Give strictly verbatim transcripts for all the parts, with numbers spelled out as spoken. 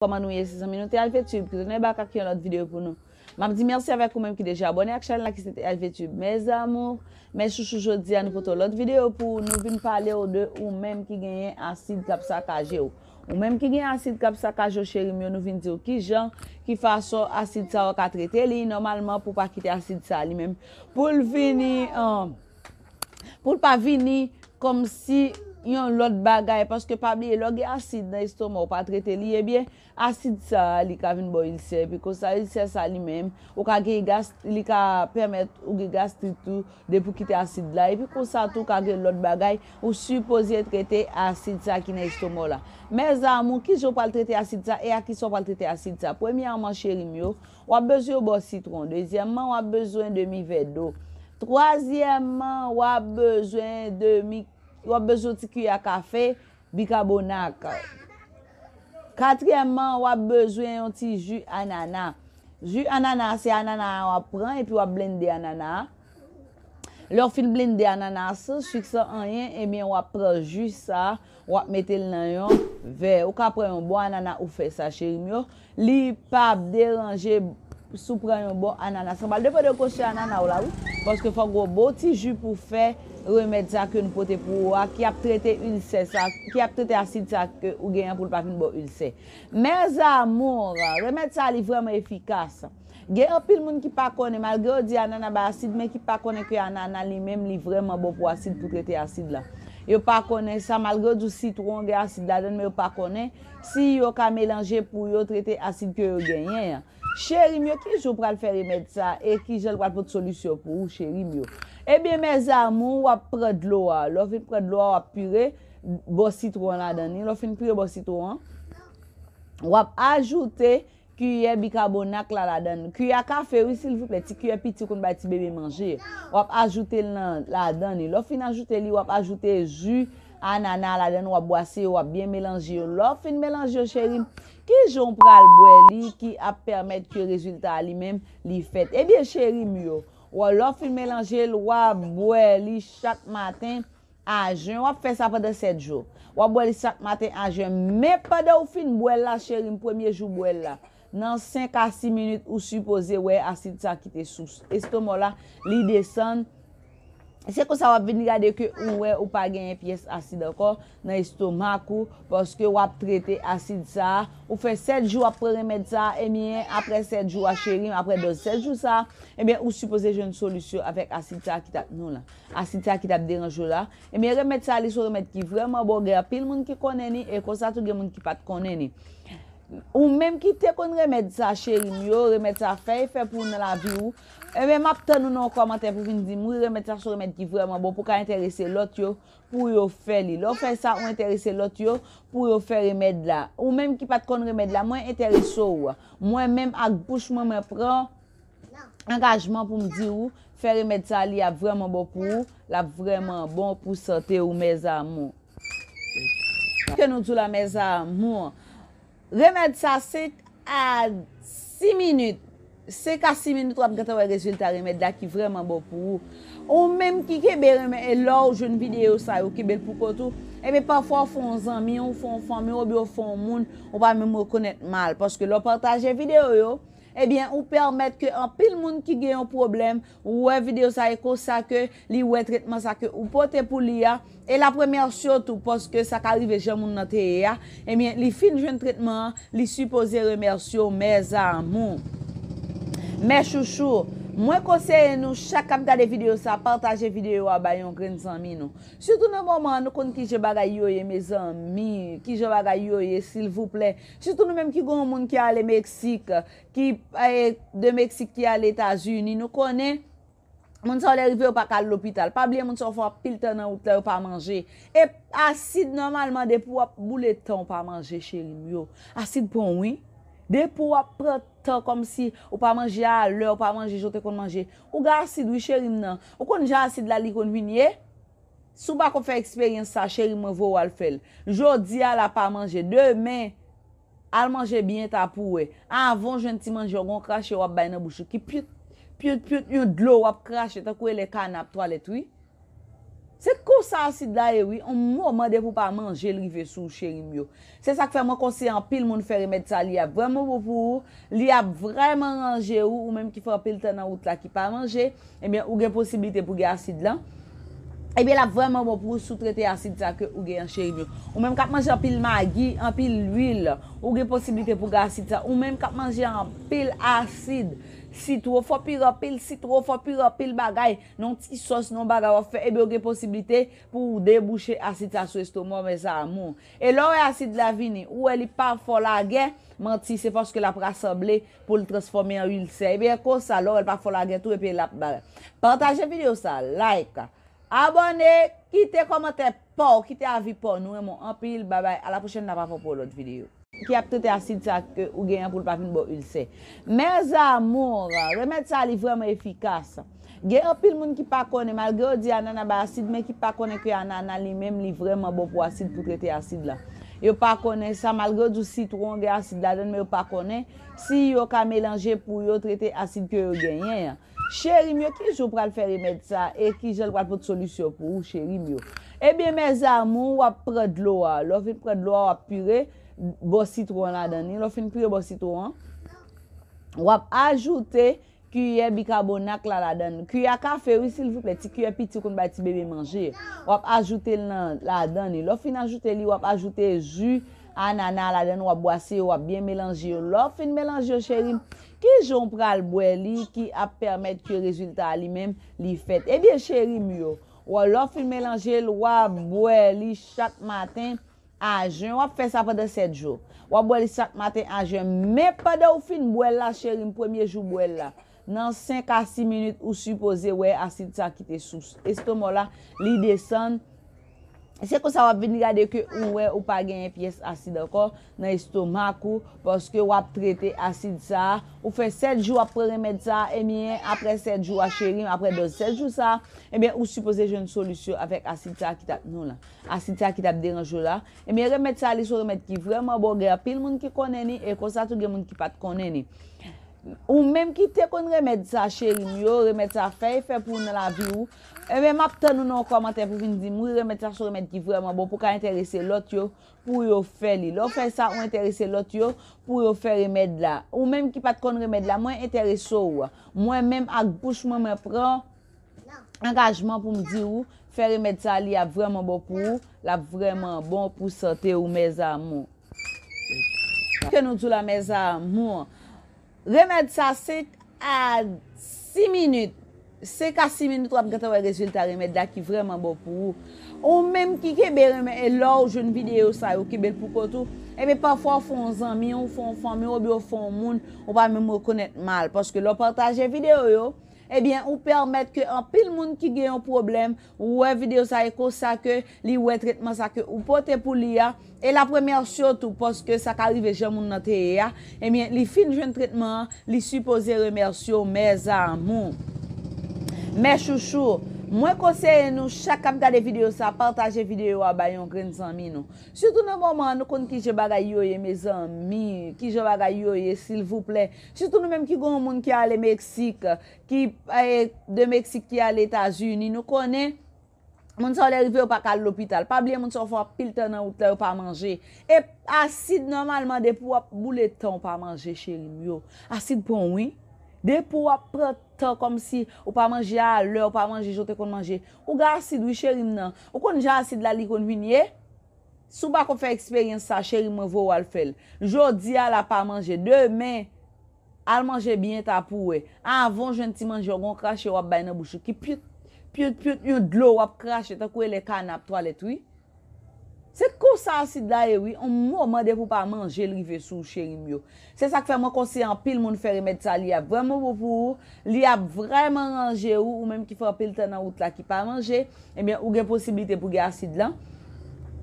Kòman nou ye, se zanmi nou T L V Tube ki tounen bak ak yon lòt videyo pou nou. M ap di mèsi avèk ou menm ki deja abòne ak chanèl la ki se T L V Tube. Mes amours, mes chouchous, jodi a nou pote yon lòt videyo pou ou. Nou vin pale w de ou menm ki genyen asid k ap sakaje w. Ou menm ki gen asid k ap sakaje w, cheri m yo, nou vin di w kijan, ki fason asid sa yo ka trete li nòmalman pou pa kite asid sa li menm, pou l vini, an, pou l pa vini kòmsi yon lòt bagay, paske pa bliye, lè w gen asid nan estoma w, ou pa trete li, ebyen, asid sa a, li ka vin ba w ilsè, epi konsa, ilsè sa li menm, ou ka gen gas, li ka pèmèt ou gen gastrit tou, depi w kite asid la, epi konsa tou, ou ka gen lòt bagay, ou sipoze trete asid sa ki nan estoma w la. Mes amours, kijan w pral trete asid sa, e a kisa w pral trete asid sa? Premyèman, cheri m yo, w ap bezwen yon bò sitwon. Dezyèmman, w ap bezwen demi vè dlo. Twazyèmman, w ap bezwen demi, w ap bezwen yon ti kiyè kafe bikabonat. Katriyèmman, w ap bezwen yon ti ji anana. Ji anana, se anana a w ap pran epi w ap blende anana a. Lè w fin blende anana a san sik, san anyen, ebyen, w ap pran ji sa a, w ap mete l nan yon vè. Ou ka pran yon bon anana, ou fè sa, cheri m yo. Li p ap deranje si w pran yon bon anana. Sa pral depann de gwosè anana w la, wi. Paske fòk gen yon bon ti ji pou fè remèd sa ke nou pote pou ou a, ki ap trete ilsè sa, ki ap trete asid sa ke ou genyen pou l pa vin ba w ilsè. Mes amours, remèd sa li vrèman efikas. Gen anpil moun ki pa konnen, malgre yo di anana bay asid, men ki pa konnen ke anana li menm li vrèman bon pou asid, pou trete asid la. Yo pa konnen sa, malgre yo di w sitwon gen asid ladan l, men yo pa konnen si yo ka melanje pou yo trete asid ke yo genyen an. Cheri m yo, kijan w pral fè remèd sa e kijan l pral pote solisyon pou ou, cheri m yo? Ebyen, mes amours, w ap pran dlo a. Lè w fin pran dlo a, w ap pire bò sitwon an ladan li. Lè w fin pire bò sitwon an, w ap ajoute kiyè bikabonat la ladan l. Kiyè kafe, wi, silvouplè, ti kiyè piti w konn bay ti bebe manje. W ap ajoute l nan, ladan li. Lè w fin ajoute li, w ap ajoute ji anana ladan l, w ap bwase yo, w ap byen melanje yo. Lè w fin melanje yo, cheri m, kijan w pral bwè li ki ap pèmèt ke rezilta a li menm li fèt? Ebyen, cheri m yo, w, lè w fin melanje l, w ap bwè li chak maten a jen. W ap fè sa pandan sèt jou. W ap bwè li chak maten a jen. Men pandan w fin bwè l la, cheri m, premye jou w bwè l la, nan senk a sis minit, ou sipoze wè asid sa kite sou estoma w la, li desann. Se konsa w ap vin gade ke ou wè ou pa genyen pyès asid ankò nan estomak ou, paske w ap trete asid sa a. Ou fè sèt jou w ap pran remèd sa a, ebyen, apre sèt jou a, cheri m, apre dòz sèt jou sa a, ebyen, ou sipoze jwenn solisyon avèk asid sa a ki t ap nou la. Asid sa a ki t ap deranje w la. Ebyen, remèd sa a, li se yon remèd ki vrèman bon. Gen anpil moun ki konnen li, e konsa tou gen moun ki pa t konnen li. Ou menm ki te konn remèd sa, cheri m yo, remèd sa fè efè pou ou nan lavi ou. Ebyen, m ap tann ou nan yon kòmantè pou vin di m, wi, remèd sa se yon remèd ki vrèman bon, pou ka enterese lòt yo, pou yo fè li. Lè w fè sa, ou enterese lòt yo, pou yo fè remèd la. Ou menm ki pa t konn remèd la, mwen enterese w. Mwen menm ak bouch mwen, mwen pran angajman pou m di ou, fè remèd sa, li ap vrèman bon pou ou, l ap vrèman bon pou sante ou, mes amours. Ke nou di w la, mes amours. Remèd sa, senk a sis minit. Senk a sis minit, w ap gentan wè rezilta remèd la ki vrèman bon pou ou. Ou menm ki kenbe renmen, e lè w jwenn videyo sa yo, kenbe l pou kont ou. Ebyen, pafwa, w fè yon zanmi, w fè yon fanmi, oubyen w fè yon moun, ou pa menm rekonèt mal. Paske lè w pataje videyo yo, ebyen, ou pèmèt ke anpil moun ki gen yon pwoblèm, wè videyo sa e konsa ke li wè tretman sa ke ou pote pou li a, e l ap remèsye w tou, paske sa ka rive jan moun nan te ye a, ebyen, li fin jwenn tretman an, li sipoze remèsye w, mes amours. Mes chouchous, mwen konseye nou chak k ap gade videyo sa, pataje videyo a bay yon grenn zanmi nou. Sitou nan moman an, nou konn kijan bagay yo ye, mezanmi, kijan bagay yo ye, silvouplè. Sitou nou menm ki gen yon moun ki ale Meksik, ki, eh, de Meksik ki ale Etazini, nou konnen, moun sa yo lè rive yo pa ka al lopital. Pa bliye moun sa yo fè anpil tan nan wout la, yo pa manje. E asid nòmalman depi w ap boule tan w pa manje, cheri m yo. Asid pran w, wi. Depi w ap pran tan kòmsi ou pa manje a lè, ou pa manje jan w te konn manje. Ou gen asid, wi, cheri m nan. Ou konn jan asid la li konn vin ye? Si w pa konn fè eksperyans sa, cheri mwen voye w al fè l. Jodi a la pa manje. Demen, al manje byen ta pou w wè. Avan w jwenn ti manje w gon krache w ap bay nan bouch ou ki pyut, pyut, pyut, yon dlo w ap krache tankou e lè kana ap twalèt, wi. Se konsa asid la ye wi, on moman depi w pa manje l rive sou w, cheri m yo. Se sa k fè mwen konseye anpil moun fè remèd sa, li ap vrèman bon pou ou, li ap vrèman ranje ou, ou menm ki fè anpil tan nan wout la ki pa manje, ebyen ou gen posiblite pou gen asid lan. Ebyen l ap vrèman bon pou ou si w trete asid sa ke ou gen an, cheri m yo. Ou menm k ap manje anpil magi, anpil lwil, ou gen posiblite pou gen asid sa. Ou menm k ap manje anpil asid, sitwon, fò pire anpil sitwon, fò pire anpil bagay, nan yon ti sòs, nan yon bagay w ap fè, ebyen ou gen posiblite pou w debouche asid sa sou estoma w, mes amours. E lè w wè asid la vini, ou wè li pa fè w lagè, manti, se paske l ap rasanble pou l transfòme an ilsè. Ebyen konsa, lè w wè l pa fè w lagè tou, epi l ap ba. Pataje videyo sa, like, abòne, kite kòmantè pa w, kite avi pa w. Nou renmen w anpil. Babay, a la pwochèn, n ap aprann pou yon lòt videyo ki ap trete asid sa ke ou genyen pou l pa vin ba w ilsè. Mes amours, remèd sa li vrèman efikas. Gen anpil moun ki pa konnen, malgre yo di anana bay asid, men ki pa konnen ke anana li menm li vrèman bon pou asid, pou trete asid la. Yo pa konnen sa, malgre yo di w sitwon gen asid ladan l, men yo pa konnen si yo ka melanje pou yo trete asid ke yo genyen an. Cheri m yo, ki jan w pral fè remèd sa e ki jan l pral pote solisyon pou ou, cheri m yo? Ebyen, mes amours, w ap pran dlo a. Lè w fin pran dlo a, w ap pire bò sitwon an ladan li. Lè w fin pire bò sitwon an, w ap ajoute kiyè bikabonat la ladan li. Kiyè kafe, wi, silvouplè, ti kiyè piti ou konn bay ti bebe manje. W ap ajoute l nan, ladan li. Lè w fin ajoute li, w ap ajoute ji anana ladan l, w ap bwase yo, w ap byen melanje yo. Lè w fin melanje yo, cheri m, ki jan w pral bwè li ki ap pèmèt ke rezilta a li menm li fèt? Ebyen, cheri m yo, w, lè w fin melanje l, w ap bwè li chak maten a jen. W ap fè sa pandan sèt jou. W ap bwè li chak maten a jen. Men pandan w fin bwè l la, cheri m, premye jou w bwè l la, nan senk a sis minit, ou sipoze wè asid sa kite sou estoma w la, li desann. Se konsa w ap vin gade ke ou wè ou pa genyen pyès asid ankò nan estomak ou, paske w ap trete asid sa a. Ou fè sèt jou w ap pran remèd sa a, ebyen, apre sèt jou a, cheri m, apre dòz sèt jou sa a, ebyen, ou sipoze jwenn solisyon avèk asid sa a ki t ap nou la. Asid sa a ki t ap deranje w la. Ebyen, remèd sa a, li se yon remèd ki vrèman bon. Gen anpil moun ki konnen li, e konsa tou gen moun ki pa t konnen li. Ou menm ki te konn remèd sa, cheri m yo, remèd sa fè efè pou ou nan lavi ou. Ebyen, m ap tann ou nan yon kòmantè pou vin di m, wi, remèd sa se yon remèd ki vrèman bon, pou ka enterese lòt yo, pou yo fè li. Lè w fè sa, ou enterese lòt yo, pou yo fè remèd la. Ou menm ki pa t konn remèd la, mwen enterese w. Mwen menm ak bouch mwen, mwen pran angajman pou m di ou, fè remèd sa, li ap vrèman bon pou ou, l ap vrèman bon pou sante ou, mes amours. Ke nou di w la, mes amours, remèd sa, senk a sis minit, senk a sis minit, w ap gentan wè rezilta remèd la ki vrèman bon pou ou. Ou menm ki kenbe renmen, e lè w jwenn videyo sa yo, kenbe l pou kont ou, ebyen, pafwa w fè yon zanmi, w fè yon fanmi, oubyen w fè yon moun, ou pa menm rekonèt mal. Paske lè w pataje videyo yo, ebyen, ou pèmèt ke anpil moun ki gen yon pwoblèm wè videyo sa e konsa ke li wè tretman sa ke ou pote pou li a, e l ap remèsye w tou, paske sa ka rive jan moun nan te ye a, ebyen, li fin jwenn tretman an, li sipoze remèsye w, mes amours. Mes chouchous, mwen konseye nou chak k ap gade videyo sa, pataje videyo a bay yon grenn zanmi nou. Sitou nan moman an, nou konn kijan bagay yo ye, mezanmi, kijan bagay yo ye, silvouplè. Sitou nou menm ki gen yon moun ki ale Meksik, ki, eh, de Meksik ki ale Etazini, nou konnen moun sa yo lè rive yo pa ka al lopital. Pa bliye moun sa yo fè anpil tan nan wout la, yo pa manje. E asid nòmalman depi w ap boule tan w pa manje, cheri m yo. Asid pran w wi. Depi w ap pran tan kòmsi ou pa manje a lè, ou pa manje jan w te konn manje. Ou gen asid wi, cheri m nan. Ou konn jan asid la li konn vin ye? Si w pa konn fè eksperyans sa, cheri mwen voye w al fè l. Jodi a la pa manje, demen al manje byen ta pou w wè. Avan w jwenn ti manje w gon krache w ap bay nan bouch ou ki pyot, pyot, pyot, yon dlo w ap krache tankou e lè kana ap twalèt wi. Se konsa asid la ye wi, yon moman depi w pa manje l rive sou w cheri m yo. Se sa k fè mwen konseye anpil moun fè remèd sa, li ap vrèman bon pou ou, li ap vrèman ranje ou, ou menm ki fè anpil tan nan wout la ki pa manje, ebyen ou gen posiblite pou gen asid lan.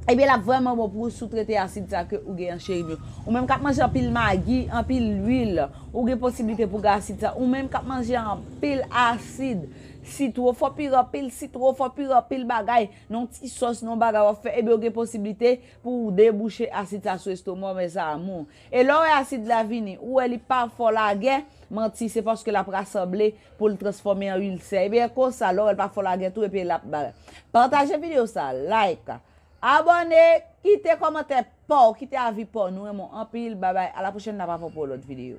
Ebyen, l ap vrèman bon pou ou si w trete asid sa ke ou gen an, cheri m yo. Ou menm k ap manje anpil magi, anpil lwil, ou gen posiblite pou gen asid sa. Ou menm k ap manje anpil asid, sitwo, fò pire anpil sitwo, fò pire anpil bagay, nan yon ti sòs, nan yon bagay w ap fè, ebyen, ou gen posiblite pou w debouche asid sa sou estoma w, mes amours. E lè w wè asid la vini, ou wè li pa fò lagè, manti, se paske l ap rasanble pou l transfòme an ilsè. Ebyen, konsa, lè w wè l pa fò lagè tou, epi l ap bagay. Pataje videyo sa, like, abòne, kite kòmantè pa w, kite avi pa w. Nou renmen w anpil. Babay, a la pwochèn, n ap avè w pou yon lòt videyo.